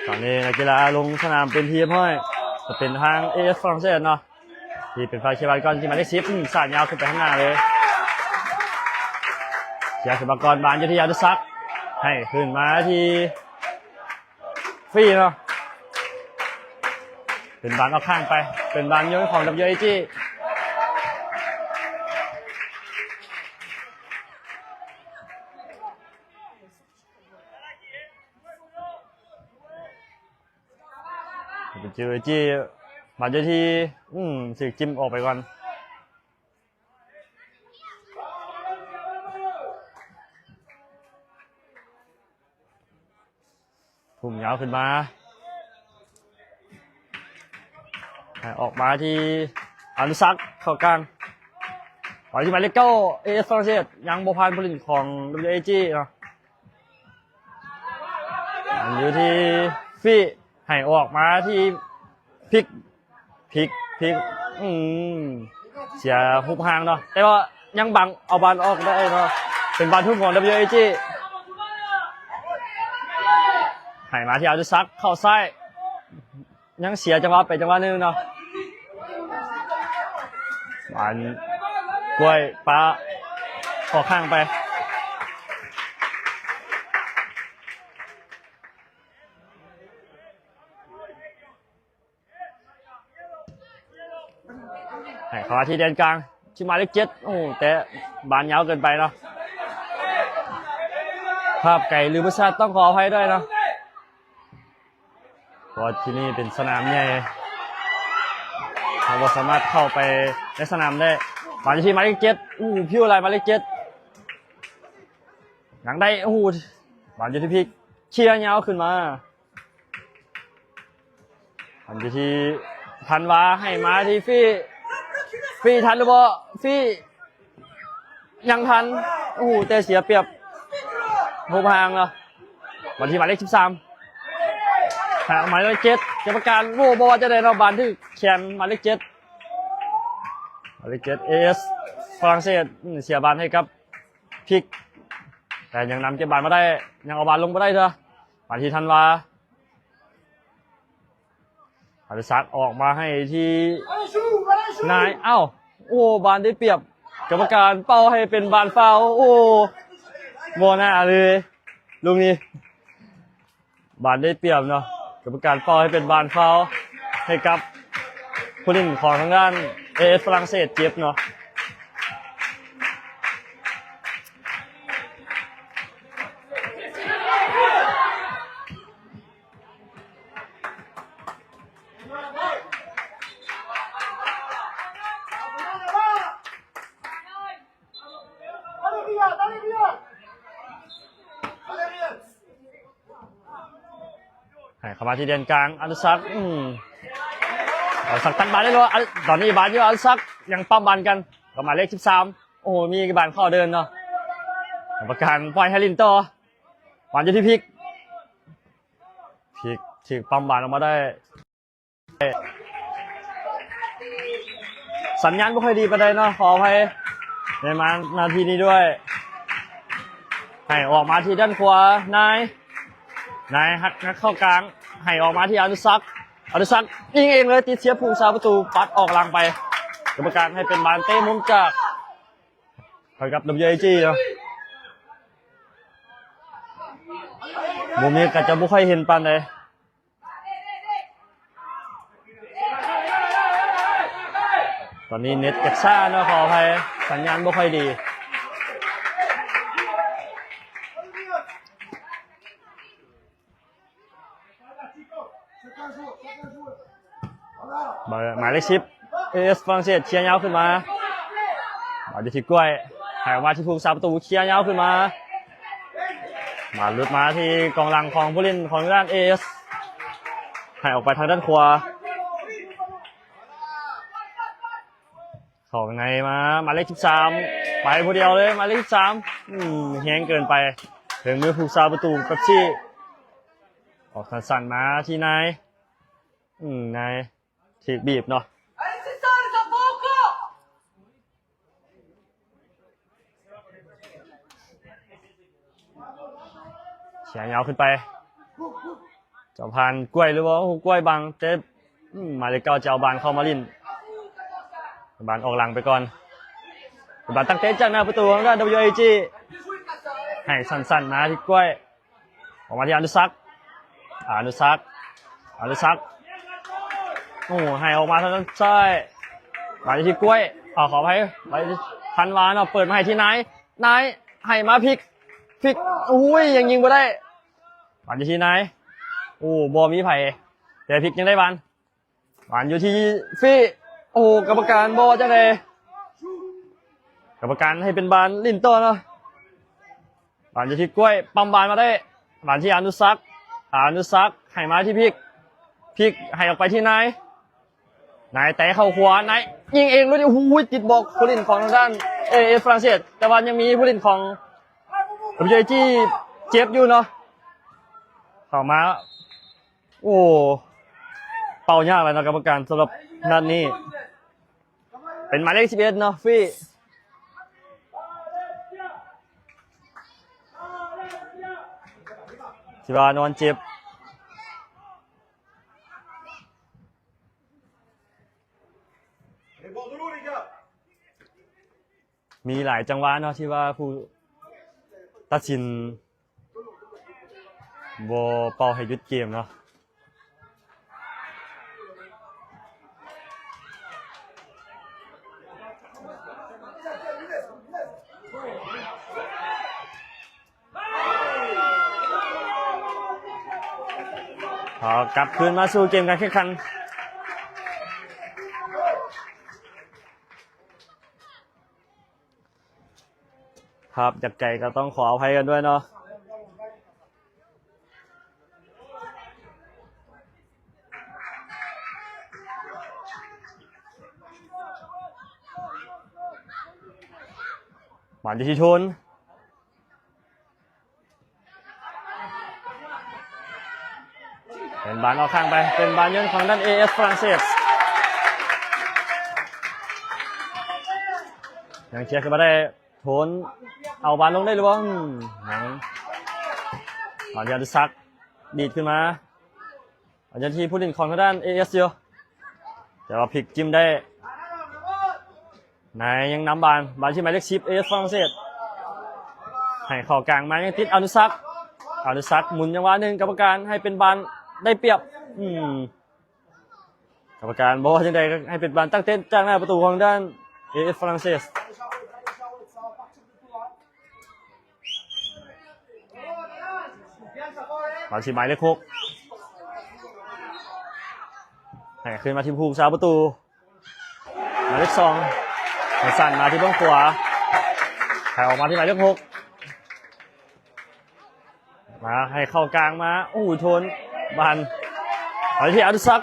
ຕອນນີ້ນັກກິລາລົງສະໜາມເປັນທີ່ຮຽບຮ້ອຍ ຈະເປັນທາງເອເອສຝຣັ່ງເສດເນາະ ທີ່ເປັນຝ່າຍເຄບານກ່ອນ ທີ່ໝາຍເລກສິບ ອືມ ສາດຍາວຂຶ້ນໄປຂ້າງໜ້າເລີຍ ເສຍຂຶ້ນມາກ່ອນ ບານຢູ່ທີ່ອະນຸສັກ ໃຫ້ຂຶ້ນມາທີ່ຟຣີເນາະ ເປັນບານອອກຂ້າງໄປ ເປັນບານໂຍນຂອງ WAG ເປັນ WAG ບານຢູ່ທີ່ ອືມ ຖືກຈິ້ມອອກໄປກ່ອນ ທຸ່ມຍາວຂຶ້ນມາ ໃຫ້ອອກມາທີ່ອະນຸສັກ ເຂົ້າກາງ ໄປທີ່ໝາຍເລກເກົ້າ ເອເອສຝຣັ່ງເສດ ຍັງບໍ່ຜ່ານຜູ້ຫຼິ້ນຂອງ WAG ເນາະ ຢູ່ທີ່ຟຣີ ໃຫ້ອອກມາທີ່ພິກ ພິກ ພິກ ອືມ ເສຍຮູບຮ່າງເນາະ ແຕ່ວ່າຍັງບັງເອົາບານອອກໄດ້ເນາະ ເປັນບານທຸ່ມຂອງ WAG ໃຫ້ມາທີ່ອະນຸສັກ ເຂົ້າຊ້າຍ ຍັງເສຍຈັງຫວະໄປຈັງຫວະໜຶ່ງເນາະ ບານກ້ວຍປະອອກຂ້າງໄປ ໃຫ້ເຂົ້າມາທີ່ແດນກາງ ທີ່ໝາຍເລກເຈັດ ໂອ້ ແຕ່ບານຍາວເກີນໄປເນາະ ພາບໄກຫຼືບໍ່ຊັດ ຕ້ອງຂໍອະໄພດ້ວຍເນາະ ເພາະວ່າທີ່ນີ້ເປັນສະໜາມໃຫຍ່ ເຮົາບໍ່ສາມາດເຂົ້າໄປໃນສະໜາມໄດ້ ບານຢູ່ທີ່ໝາຍເລກເຈັດ ໂອ້ ພິວໄຫຼໝາຍເລກເຈັດ ຍັງໄດ້ ໂອ້ ບານຢູ່ທີ່ພິກ ເຄຍຍາວຂຶ້ນມາ ບານຢູ່ທີ່ທັນວາ ໃຫ້ມາທີ່ຟຣີ ຟຣີທັນຫຼືບໍ່ ຟຣີ ຍັງທັນ ໂອ້ໂຫ ແຕ່ເສຍປຽບຮູບຮ່າງເນາະ ມາທີ່ໝາຍເລກສິບສາມ ຫາໝາຍເລກເຈັດ ກຳມະການ ໂອ້ ບໍ່ວ່າຈັ່ງໃດເນາະ ບານຖືກແຂນໝາຍເລກເຈັດ ໝາຍເລກເຈັດ ເອເອສຝຣັ່ງເສດ ອືມ ເສຍບານໃຫ້ກັບພິກ ແຕ່ຍັງນຳເກັບບານມາໄດ້ ຍັງເອົາບານລົງບໍ່ໄດ້ເທື່ອ ມາທີ່ທັນວາ ອະນຸສັກອອກມາໃຫ້ທີ່ນາຍ ອ້າວ ໂອ້ ບານໄດ້ປຽບ ກຳມະການເປົ່າໃຫ້ເປັນບານຟາວ ໂອ້ ບໍ່ໜ້າເລີຍ ລູກນີ້ ບານໄດ້ປຽບເນາະ ກຳມະການເປົ່າໃຫ້ເປັນບານຟາວ ໃຫ້ກັບຜູ້ຫຼິ້ນຂອງທາງດ້ານເອເອສຝຣັ່ງເສດເຈັບເນາະ. ໃຫ້ເຂົ້າມາທີ່ແດນກາງ ອະນຸສັກ ອືມ ອະນຸສັກຕັດບານໄດ້ແລ້ວ ອະ ຕອນນີ້ບານຢູ່ ອະນຸສັກຍັງປ້ຳບານກັນ ກັບໝາຍເລກສິບສາມ ໂອ້ໂຫ ມີບານເຂົ້າເດີ່ນເນາະ ກຳມະການປ່ອຍໃຫ້ຫຼິ້ນຕໍ່ ບານຢູ່ທີ່ພິກ ພິກຖືກປ້ຳບານອອກມາໄດ້ ສັນຍານບໍ່ຄ່ອຍດີປານໃດເນາະ ຂໍອະໄພໃນມານາທີນີ້ດ້ວຍ ໃຫ້ອອກມາທີ່ດ້ານຂວາ ນາຍ ນາຍຫັກ ຫັກເຂົ້າກາງ ໃຫ້ອອກມາທີ່ອະນຸສັກ ອະນຸສັກຍິງເອງເລີຍ ຕິດເສຍຜູ້ຮັກສາປະຕູ ປັດອອກຫຼັງໄປ ກຳມະການໃຫ້ເປັນບານເຕະມຸມຈາກ ໃຫ້ກັບ WAG ເນາະ ມຸມນີ້ກໍຈະບໍ່ຄ່ອຍເຫັນປານໃດ. ຕອນນີ້ເນັດຈັກຊ້າເນາະ ຂໍອະໄພ ສັນຍານບໍ່ຄ່ອຍດີ ໝາຍເລກສິບ ເອເອສຝຣັ່ງເສດ ເຄຍຍາວຂຶ້ນມາ ມາຢູ່ທີ່ກ້ວຍ ໃຫ້ອອກມາທີ່ຜູ້ຮັກສາປະຕູ ເຄຍຍາວຂຶ້ນມາ ມາຫຼຸດມາທີ່ກອງຫຼັງຂອງຜູ້ຫຼິ້ນຂອງທາງດ້ານເອເອສ ໃຫ້ອອກໄປທາງດ້ານຂວາ ເຂົ້າໃນມາ ໝາຍເລກສິບສາມ ໄປຜູ້ດຽວເລີຍ ໝາຍເລກສິບສາມ ອືມ ແຮງເກີນໄປ ເຖິງມືຜູ້ຮັກສາປະຕູ ເປັບຊີ ອອກສັ້ນໆມາທີ່ນາຍ ອືມ ນາຍ ຖືກບີບເນາະ ເສຍຍາວຂຶ້ນໄປ ຈະຜ່ານກ້ວຍຫຼືບໍ່? ໂອ້ ກ້ວຍບັງ ແຕ່ ອືມ ໝາຍເລກເກົ້າຈະເອົາບານເຂົ້າມາຫຼິ້ນ. ບານອອກຫຼັງໄປກ່ອນ. ບານຕັ້ງເຕະຈາກໜ້າປະຕູຂອງທາງດ້ານ WIG ໃຫ້ສັ້ນໆມາທີ່ກ້ວຍ. ອອກມາທີ່ອານຸສັກ ອານຸສັກ ອານຸສັກ ໂອ້ ໃຫ້ອອກມາທາງດ້ານຊ້າຍ ບານຢູ່ທີ່ກ້ວຍ ເອົາ ຂໍອະໄພ ບານຢູ່ທີ່ທັນວາເນາະ ເປີດມາໃຫ້ທີ່ນາຍ ນາຍໃຫ້ມາພິກ ພິກ ໂອ້ຍ ຍັງຍິງບໍ່ໄດ້ ບານຢູ່ທີ່ນາຍ ໂອ້ ບໍ່ມີໃຜ ແຕ່ພິກຍັງໄດ້ບານ. ບານຢູ່ທີ່ຟີ ໂອ້ ກຳມະການບອກວ່າຈັ່ງໃດ? ກຳມະການໃຫ້ເປັນບານຫຼິ້ນຕໍ່ເນາະ. ບານຢູ່ທີ່ກ້ວຍ ປ້ຳບານມາໄດ້ ບານທີ່ອານຸສັກ ອານຸສັກໃຫ້ມາທີ່ພິກ ພິກໃຫ້ອອກໄປທີ່ນາຍ ນາຍແຕະເຂົ້າຂວາ ນາຍຍິງເອງ ໂອ້ໂຫ ຕິດບລັອກຜູ້ຫຼິ້ນຂອງທາງດ້ານ ເອເອສ ຝຣັ່ງເສດ ແຕ່ວ່າຍັງມີຜູ້ຫຼິ້ນຂອງ WIG ເຈັບຢູ່ເນາະ ເຂົ້າມາ ໂອ້ ເປົ່າຍາກແລ້ວເນາະກຳມະການ ສຳລັບນັດນີ້ ເປັນໝາຍເລກສິບເອັດເນາະ ຟີ ທີ່ວ່ານອນເຈັບ ມີຫຼາຍຈັງຫວະເນາະ ທີ່ວ່າຜູ້ຕັດສິນບໍ່ເປົ່າໃຫ້ຢຸດເກມເນາະ. ເອົາ ກັບຄືນມາສູ່ເກມການແຂ່ງຂັນ. ພາບຈາກໄກກໍຕ້ອງຂໍອະໄພກັນດ້ວຍເນາະ. ມາທີ່ໂທນ ເປັນບານອອກຂ້າງໄປ ເປັນບານໂຍນຂອງດ້ານ ເອເອສ ຝຣັ່ງເສດ ຍັງເຄຍຂຶ້ນມາໄດ້ ໂທນ ເອົາບານລົງໄດ້ຫຼືບໍ່? ອືມ ຍັງ ມາທີ່ອານຸສັກ ດີດຂຶ້ນມາ ອາຈານທີ່ຜູ້ຫຼິ້ນຂອງທາງດ້ານ ເອເອສ ຢູ່ ແຕ່ວ່າພິກຈິ້ມໄດ້ ນາຍຍັງນຳບານ ບານທີ່ໝາຍເລກສິບ ເອເອສ ຝຣັ່ງເສດ ໃຫ້ເຂົ້າກາງມາ ຍັງຕິດອານຸສັກ ອານຸສັກໝູນຈັງຫວະໜຶ່ງ ກຳມະການໃຫ້ເປັນບານໄດ້ປຽບ ອືມ ກຳມະການບອກວ່າຈັ່ງໃດ ໃຫ້ເປັນບານຕັ້ງເຕະຈາກໜ້າປະຕູຂອງດ້ານ ເອເອສ ຝຣັ່ງເສດ. ມາທີ່ໝາຍເລກຫົກ ໃຫ້ຄືນມາທີ່ຜູ້ຮັກສາປະຕູ ໝາຍເລກສອງ ໃຫ້ສັ້ນມາທີ່ເບື້ອງຂວາ ໃຫ້ອອກມາທີ່ໝາຍເລກຫົກ ມາໃຫ້ເຂົ້າກາງມາ ໂອ້ໂຫ ໂທນ ບານ ເອົາທີ່ອານຸສັກ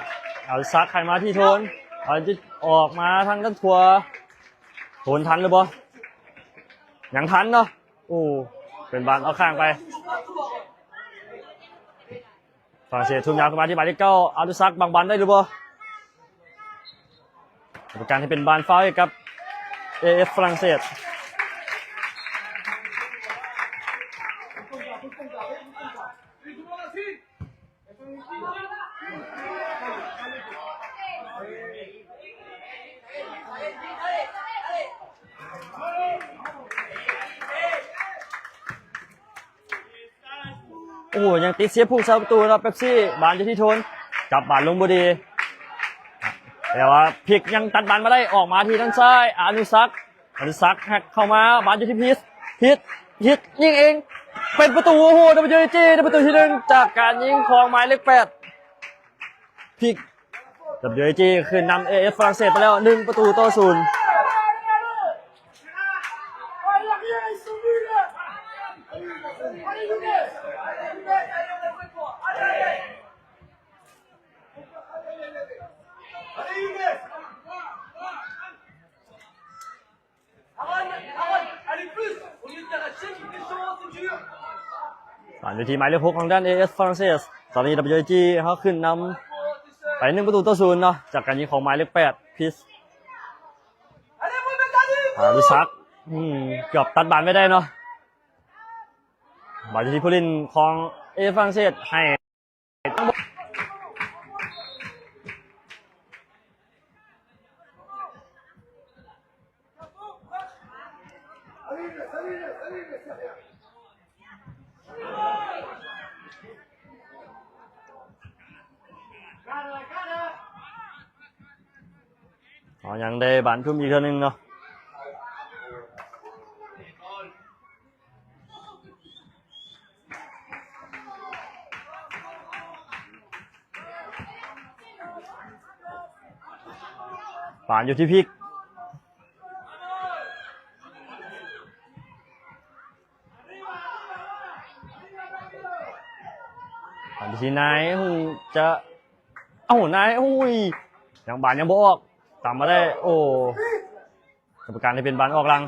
ອານຸສັກໃຫ້ມາທີ່ໂທນ ເອົາທີ່ອອກມາທາງດ້ານຂວາ ໂທນທັນຫຼືບໍ່? ຍັງທັນເນາະ. ໂອ້ ເປັນບານອອກຂ້າງໄປ ຝຣັ່ງເສດທຸບຍາວຂຶ້ນມາທີ່ໝາຍເລກເກົ້າ ອານຸສັກບັງບານໄດ້ຫຼືບໍ່? ກຳມະການໃຫ້ເປັນບານຟາວໃຫ້ກັບ ເອເອສ ຝຣັ່ງເສດ. ໂອ້ ຍັງຕິດເຊບຜູ້ສາປະຕູເນາະ ເປັບຊີ ບານຢູ່ທີ່ໂທນ ຈັບບານລົງບໍ່ດີ ແຕ່ວ່າພິກຍັງຕັດບານມາໄດ້ ອອກມາທີ່ທາງຊ້າຍ ອານຸສັກ ອານຸສັກແຮັກເຂົ້າມາ ບານຢູ່ທີ່ພິດ ພິດ ພິດຍິງເອງ ເປັນປະຕູ ໂອ້ໂຫ WIG ໄດ້ປະຕູທີໜຶ່ງ ຈາກການຍິງຂອງໝາຍເລກແປດ ພິກ WIG ຂຶ້ນນຳ ເອເອສ ຝຣັ່ງເສດໄປແລ້ວ ໜຶ່ງປະຕູຕໍ່ສູນ. ບານຢູ່ທີ່ໝາຍເລກຫົກຂອງດ້ານ ເອເອສ ຝຣັ່ງເສດ ຕອນນີ້ WIG ເຮົາຂຶ້ນນຳໄປ ໜຶ່ງປະຕູຕໍ່ສູນເນາະ ຈາກການຍິງຂອງໝາຍເລກແປດ ພິດ ອານຸສັກ ອືມ ເກືອບຕັດບານໄວ້ໄດ້ເນາະ ບານຢູ່ທີ່ຜູ້ຫຼິ້ນຂອງ ເອເອສ ຝຣັ່ງເສດ ໃຫ້ ເອົາ ຍັງໄດ້ບານທຸ່ມອີກເທື່ອໜຶ່ງເນາະ. ບານຢູ່ທີ່ພິກ ບານຢູ່ທີ່ນາຍ ຫູຈະ ເອົ້າ ນາຍ ໂອ້ຍ ຍັງ ບານຍັງບໍ່ອອກ ຕາມມາໄດ້ ໂອ້ ກຳມະການໃຫ້ເປັນບານອອກຫຼັງ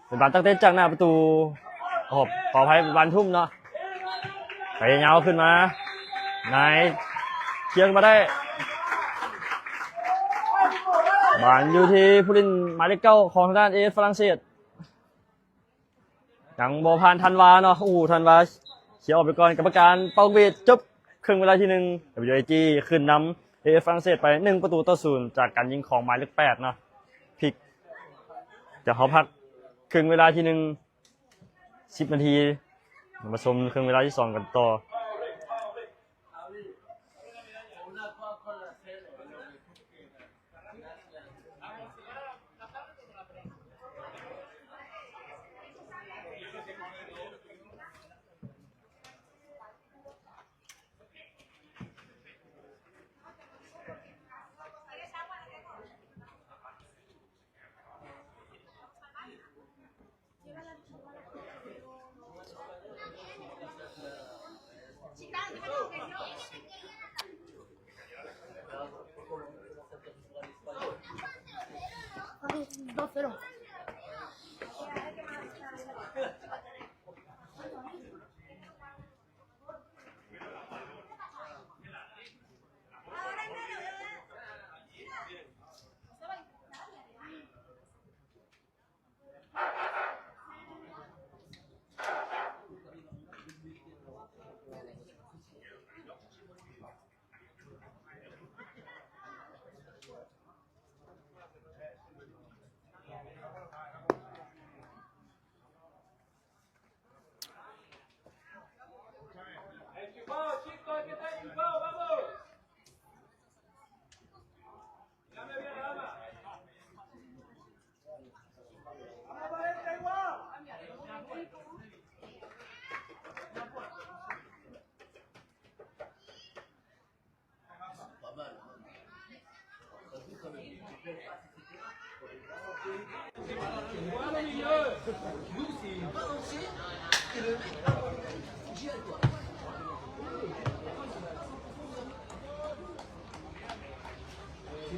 ເປັນບານຕັກເຕະຈາກໜ້າປະຕູ ໂອ້ ຂໍອະໄພ ເປັນບານທຸ່ມເນາະ ໄປຍາວຂຶ້ນມາ ນາຍ ເຄຍຂຶ້ນມາໄດ້ ບານຢູ່ທີ່ຜູ້ຫຼິ້ນໝາຍເລກເກົ້າຂອງທາງດ້ານເອເອັສຝຣັ່ງເສດ ຍັງບໍ່ຜ່ານທັນວາເນາະ ໂອ້ ທັນວາເຄຍອອກໄປກ່ອນ ກຳມະການເປົ່າເວດ ຈົບເຄິ່ງເວລາທີໜຶ່ງ ດັບເບິນຢູເອຈີ ຂຶ້ນນຳເອເອັສຝຣັ່ງເສດໄປໜຶ່ງປະຕູຕໍ່ສູນ ຈາກການຍິງຂອງໝາຍເລກແປດເນາະ ພິກ ຈະເຂົ້າພັກເຄິ່ງເວລາທີໜຶ່ງ ສິບນາທີ ມາຊົມເຄິ່ງເວລາທີສອງກັນຕໍ່.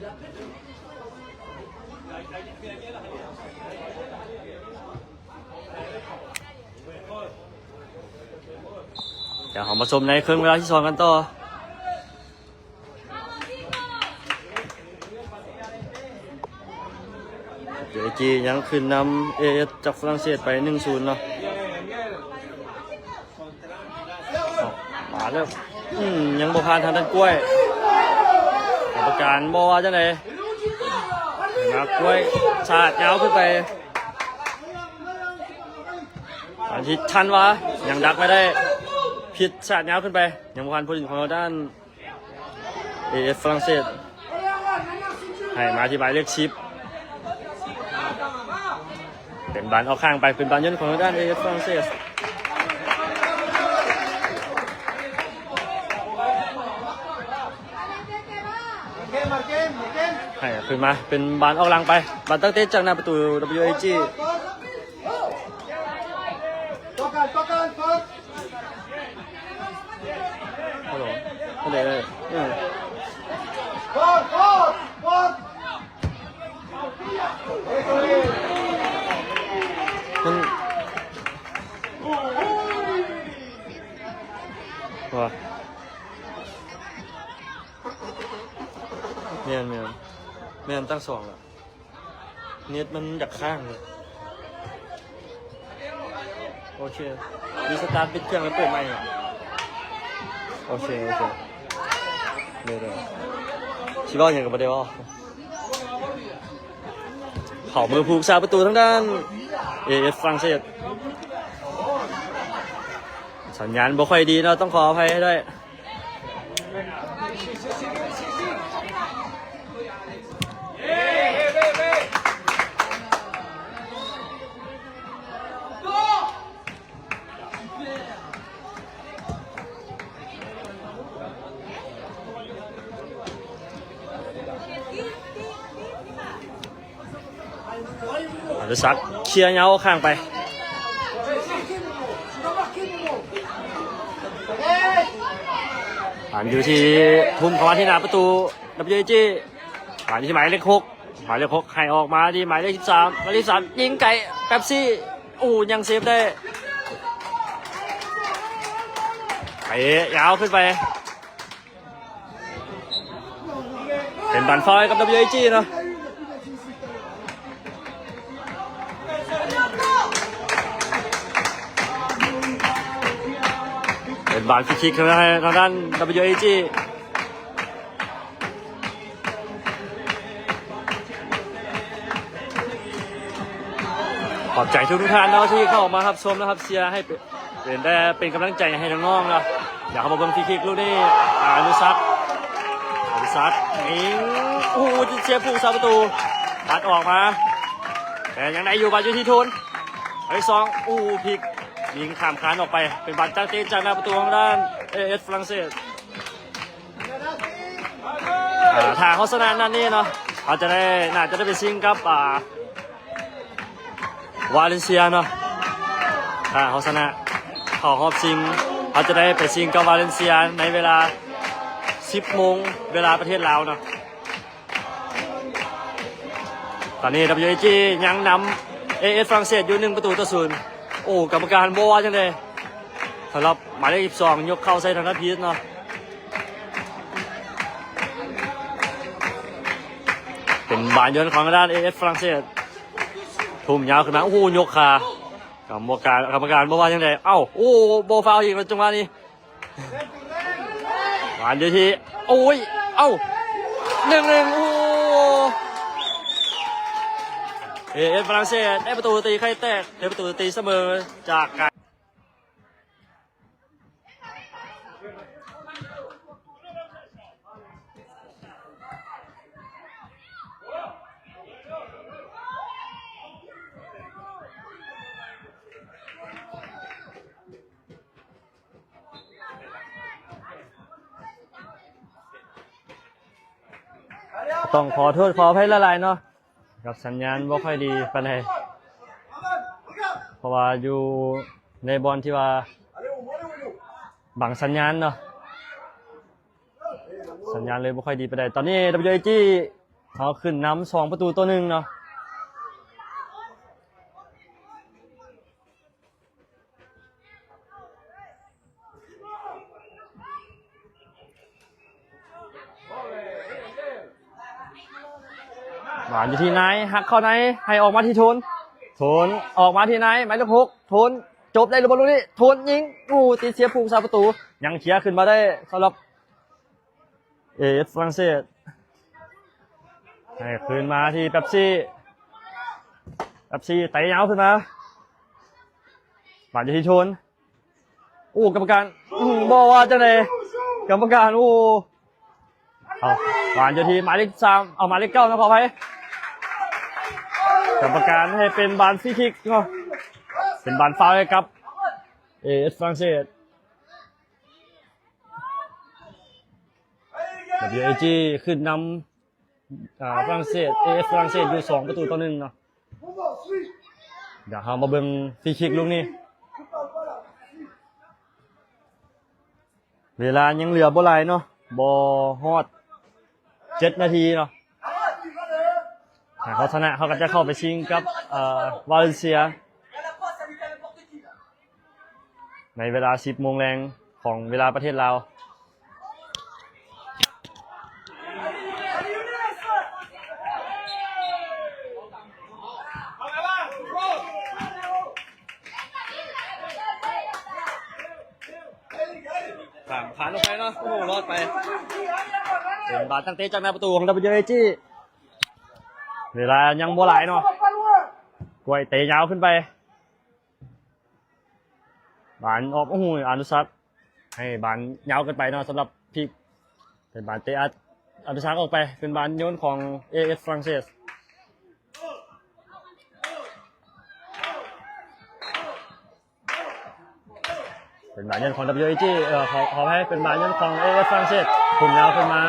Dah, ເຮົາມາຊົມໃນເຄິ່ງເວລາທີສອງກັນຕໍ່. ເອເອັສຈີ ຍັງຂຶ້ນນຳເອເອັສຈາກຝຣັ່ງເສດໄປໜຶ່ງສູນເນາະ. ເອົາ ມາແລ້ວ ອືມ ຍັງບໍ່ຜ່ານທາງດ້ານກ້ວຍ ກຳມະການບໍ່ວ່າຈັ່ງໃດ ມາກ້ວຍສາດຍາວຂຶ້ນໄປ ອັນທີ່ທັນວາ ຍັງດັກໄວ້ໄດ້ ຜິດສາດຍາວຂຶ້ນໄປ ຍັງບໍ່ຜ່ານຜູ້ຫຼິ້ນຂອງທາງດ້ານ ເອເອັສຝຣັ່ງເສດ ໃຫ້ມາທີ່ໝາຍເລກສິບ ເປັນບານອອກຂ້າງໄປ ເປັນບານໂຍນຂອງທາງດ້ານເອເອັສຝຣັ່ງເສດ ໃຫ້ຂຶ້ນມາ ເປັນບານອອກຫຼັງໄປ ບານຕັ້ງເຕະຈາກໜ້າປະຕູ ດັບເບິນຢູເອຈີ. ຮັລໂຫຼ ເອີ ມັນ ວ່າ ແມ່ນໆ ແມ່ນ ຕັ້ງສອງລະ. ເນັດມັນຢາກຄ້າງເລີຍ. ໂອເຄ ຣີສະຕາດ ປິດເຄື່ອງແລ້ວເປີດໃໝ່. ໂອເຄ ໂອເຄ ໂດຍ ໂດຍ ຊິເວົ້າຫຍັງກໍບໍ່ໄດ້ເວົ້າ. ເຂົ້າມືຜູ້ຮັກສາປະຕູທາງດ້ານ ເອເອັສ ຝຣັ່ງເສດ. ສັນຍານບໍ່ຄ່ອຍດີເນາະ ຕ້ອງຂໍອະໄພໃຫ້ດ້ວຍ. ອານຸສັກເຄຍຍາວຂ້າງໄປ. ບານຢູ່ທີ່ ທຸ່ມເຂົ້າມາທີ່ໜ້າປະຕູ ດັບເບິນຢູເອຈີ ບານຢູ່ທີ່ໝາຍເລກຫົກ ໝາຍເລກຫົກໃຫ້ອອກມາທີ່ໝາຍເລກສິບສາມ ໝາຍເລກສິບສາມຍິງໄກ ແປັບຊີ ໂອ້ ຍັງເຊບໄດ້ ເຕະຍາວຂຶ້ນໄປ. ເປັນບານຟາວໃຫ້ກັບ ດັບເບິນຢູເອຈີເນາະ ເປັນບານຟຣີຄິກໃຫ້ທາງດ້ານ ດັບເບິນຢູເອຈີ. ຂອບໃຈທຸກໆທ່ານເນາະ ທີ່ເຂົ້າມາຮັບຊົມ ແລະ ຮັບເຊຍໃຫ້ເປັນ ເປັນແຕ່ເປັນກຳລັງໃຈໃຫ້ນ້ອງໆເນາະ. ດຽວເຮົາມາເບິ່ງຟຣີຄິກລູກນີ້ ອານຸສັກ ອານຸສັກຍິງ ໂອ້ໂຫ ເຊບຜູ້ຮັກສາປະຕູ ປັດອອກມາ ແຕ່ຍັງໄດ້ຢູ່ ບານຢູ່ທີ່ໂທນ ໄປສອງ ໂອ້ ພິກ ຍິງຂ້າມຄານອອກໄປ ເປັນບານຈາກເຕະຈາກໜ້າປະຕູທາງດ້ານ ເອເອັສ ຝຣັ່ງເສດ. ອ່າ ຖ້າເຮົາຊະນະນັດນີ້ເນາະ ເຮົາຈະໄດ້ ໜ້າຈະໄດ້ໄປຊິງກັບ ອ່າ ວາເລັນເຊຍເນາະ. ຖ້າເຮົາຊະນະເຂົ້າຮອບຊິງ ເຮົາຈະໄດ້ໄປຊິງກັບວາເລັນເຊຍໃນເວລາ ສິບໂມງ ເວລາປະເທດລາວເນາະ. ຕອນນີ້ ດັບເບິນຢູເອຈີ ຍັງນຳ ເອເອັສ ຝຣັ່ງເສດຢູ່ ໜຶ່ງປະຕູຕໍ່ສູນ. ໂອ້ ກຳມະການບໍ່ວ່າຈັ່ງໃດ ສຳລັບໝາຍເລກສິບສອງ ຍົກເຂົ້າໃສ່ທາງດ້ານພີດເນາະ. ເປັນບານໂຍນຂອງທາງດ້ານ ເອເອັສ ຝຣັ່ງເສດ ທຸ່ມຍາວຂຶ້ນມາ ໂອ້ໂຫ ຍົກຂາ ກຳມະການ ກຳມະການບໍ່ວ່າຈັ່ງໃດ. ເອົ້າ ໂອ້ ບໍ່ຟາວອີກແລ້ວ ຈັງຫວະນີ້. ບານຢູ່ທີ່ ໂອ້ຍ ເອົ້າ ໜຶ່ງໜຶ່ງ ໂອ້ ເອເອັສ ຝຣັ່ງເສດ ໄດ້ປະຕູຕີໄຂ່ແຕກ ໄດ້ປະຕູຕີສະເໝີຈາກການ ຕ້ອງຂໍໂທດຂໍອະໄພຫຼາຍໆເນາະ ກັບສັນຍານບໍ່ຄ່ອຍດີປານໃດ ເພາະວ່າຢູ່ໃນບ່ອນທີ່ວ່າບັງສັນຍານເນາະ ສັນຍານເລີຍບໍ່ຄ່ອຍດີປານໃດ. ຕອນນີ້ ດັບເບິນຢູເອຈີ ເຮົາຂຶ້ນນຳສອງປະຕູຕໍ່ໜຶ່ງເນາະ. ບານຢູ່ທີ່ນາຍ ຫັກເຂົ້າໃນ ໃຫ້ອອກມາທີ່ໂທນ ໂທນອອກມາທີ່ນາຍ ໝາຍເລກຫົກ ໂທນ ຈົບໄດ້ຫຼືບໍ່ລູກນີ້ ໂທນຍິງ ໂອ້ ຕິດເຊບຜູ້ຮັກສາປະຕູ ຍັງເຄຍຂຶ້ນມາໄດ້ສຳລັບ ເອເອັສ ຝຣັ່ງເສດ ໃຫ້ຄືນມາທີ່ແປັບຊີ ແປັບຊີເຕະຍາວຂຶ້ນມາ ບານຢູ່ທີ່ໂທນ ໂອ້ ກຳມະການ ອືມ ບໍ່ວ່າຈັ່ງໃດ ກຳມະການ ໂອ້ ເອົາ ບານຢູ່ທີ່ໝາຍເລກສາມ ເອົາ ໝາຍເລກເກົ້ານະ ຂໍອະໄພ ກຳມະການໃຫ້ເປັນບານຟຣີຄິກເນາະ ເປັນບານຟາວໃຫ້ກັບ ເອເອັສ ຝຣັ່ງເສດ. ດັບເບິນຢູເອຈີ ຂຶ້ນນຳ ອ່າ ຝຣັ່ງເສດ ເອເອັສ ຝຣັ່ງເສດ ຢູ່ສອງປະຕູຕໍ່ໜຶ່ງເນາະ. ດຽວເຮົາມາເບິ່ງຟຣີຄິກລູກນີ້ ເວລາຍັງເຫຼືອບໍ່ຫຼາຍເນາະ ບໍ່ຮອດເຈັດນາທີເນາະ. ຖ້າເຮົາຊະນະ ເຮົາກໍຈະເຂົ້າໄປຊິງກັບ ເອີ ວາເລັນເຊຍ ໃນເວລາສິບໂມງແລງຂອງເວລາປະເທດລາວ. ຂ້າມຄານອອກໄປເນາະ. ໂອ້ໂຫ ລອດໄປ. ເປັນບານຕັ້ງເຕະຈາກໜ້າປະຕູຂອງ WAG. ເວລາຍັງບໍ່ຫຼາຍເນາະ. ກວຍເຕະຍາວຂຶ້ນໄປ. ບານອອກ ໂອ້ໂຫ ອະນຸສັກ ໃຫ້ບານຍາວເກີນໄປເນາະ ສຳລັບພິກ. ເປັນບານເຕະອັດ ອະນຸສັກອອກໄປ. ເປັນບານໂຍນຂອງ AS ຝຣັ່ງເສດ. ເປັນບານໂຍນຂອງ WAG ເອີ ຂໍ ຂໍອະໄພ ເປັນບານໂຍນຂອງ AS ຝຣັ່ງເສດ. ຂຶ້ນຍາວຂຶ້ນມາ.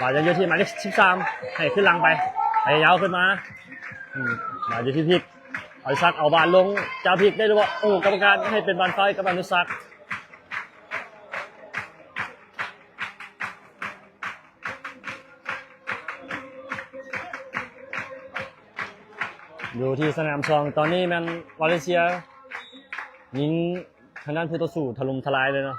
ບານຍັງຢູ່ທີ່ໝາຍເລກສິບສາມ ໃຫ້ຂຶ້ນຫຼັງໄປ. ໄປຍາວຂຶ້ນມາ. ອືມ ບານຢູ່ທີ່ພິກ. ອະນຸສັກເອົາບານລົງ. ຈາພິກໄດ້ຫຼືບໍ່? ໂອ້ ກຳມະການໃຫ້ເປັນບານຟາວໃຫ້ກັບອະນຸສັກ. ຢູ່ທີ່ສະໜາມສອງ ຕອນນີ້ແມ່ນວາເລນເຊຍຍິງທາງດ້ານຜູ້ຕໍ່ສູ້ຖະຫຼົ່ມທະລາຍເລີຍເນາະ.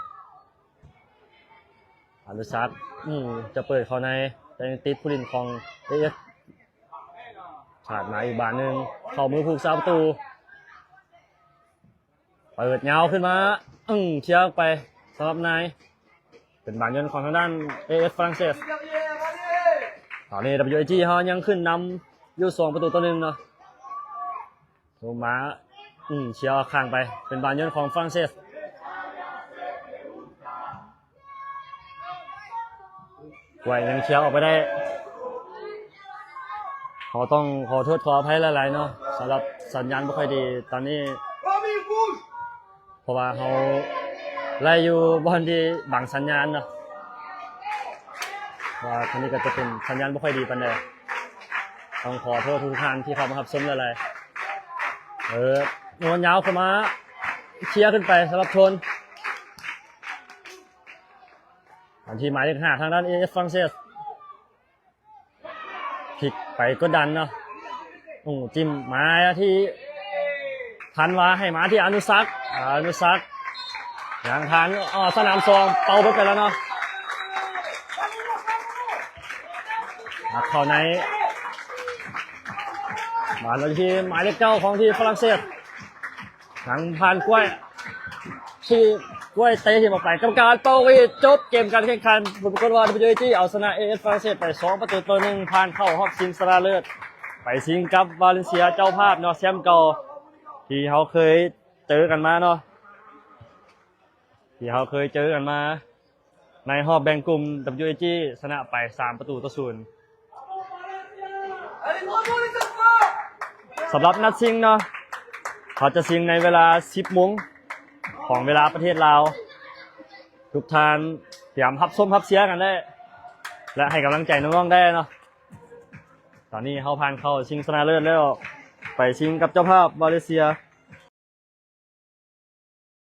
ອະນຸສັກ ອືມ ຈະເປີດເຂົ້າໃນ ແຕ່ຍັງຕິດຜູ້ຫຼິ້ນຂອງ AS. ພາດມາອີກບານໜຶ່ງ ເຂົ້າມືຜູ້ຮັກສາປະຕູ. ເປີດຍາວຂຶ້ນມາ ອືມ ເຄຍອອກໄປສຳລັບນາຍ. ເປັນບານໂຍນຂອງທາງດ້ານ AS ຝຣັ່ງເສດ. ຕອນນີ້ WAG ເຮົາຍັງຂຶ້ນນຳຢູ່ສອງປະຕູຕໍ່ໜຶ່ງເນາະ. ລົງມາ ອືມ ເຄຍອອກຂ້າງໄປ. ເປັນບານໂຍນຂອງຝຣັ່ງເສດ. ກວຍຍັງເຄຍອອກໄປໄດ້. ເຮົາຕ້ອງຂໍໂທດຂໍອະໄພຫຼາຍໆເນາະ ສຳລັບສັນຍານບໍ່ຄ່ອຍດີຕອນນີ້ ເພາະວ່າເຮົາໄລ່ຢູ່ບ່ອນທີ່ບັງສັນຍານເນາະ ວ່າທາງນີ້ກໍຈະເປັນສັນຍານບໍ່ຄ່ອຍດີປານໃດ. ຕ້ອງຂໍໂທດທຸກໆທ່ານທີ່ເຂົ້າມາຮັບຊົມຫຼາຍໆ. ເອີ ໂຍນຍາວເຂົ້າມາ ເຄຍຂຶ້ນໄປສຳລັບໂທນ. ອັນທີ່ໝາຍເລກຫ້າ ທາງດ້ານ AS ຝຣັ່ງເສດ ພິກໄປກົດດັນເນາະ. ໂອ້ ຈິ້ມມາທີ່ພັນວາ ໃຫ້ມາທີ່ອະນຸສັກ. ອະນຸສັກ ຍັງທັນ ອໍ ສະໜາມສອງ ເປົ່າເບິດໄປແລ້ວເນາະ. ມາເຂົ້າໃນ ມາທີ່ໝາຍເລກເກົ້າຂອງທີມຝຣັ່ງເສດ. ທາງຜ່ານກ້ວຍ ທີ່ກ້ວຍເຕະຖິ້ມອອກໄປ ກຳມະການເປົ່າ ໂອເຄ ຈົບເກມການແຂ່ງຂັນ. ຜົນປາກົດວ່າ WAG ເອົາຊະນະ AS ຝຣັ່ງເສດໄປສອງປະຕູຕໍ່ໜຶ່ງ ຜ່ານເຂົ້າຮອບຊິງຊະນະເລີດ ໄປຊິງກັບວາເລນເຊຍເຈົ້າພາບເນາະ ແຊ້ມເກົ່າທີ່ເຮົາເຄີຍເຈີກັນມາເນາະ ທີ່ເຮົາເຄີຍເຈີກັນມາ ໃນຮອບແບ່ງກຸ່ມ WAG ຊະນະໄປສາມປະຕູຕໍ່ສູນ. ສຳລັບນັດຊິງເນາະ ເຂົາຈະຊິງໃນເວລາສິບໂມງຂອງເວລາປະເທດລາວ. ທຸກທ່ານຕຽມຮັບຊົມຮັບເຊຍກັນໄດ້ ແລະ ໃຫ້ກຳລັງໃຈນ້ອງໆໄດ້ເນາະ. ຕອນນີ້ເຮົາຜ່ານເຂົ້າຊິງຊະນະເລີດແລ້ວ ໄປຊິງກັບເຈົ້າພາບມາເລເຊຍ.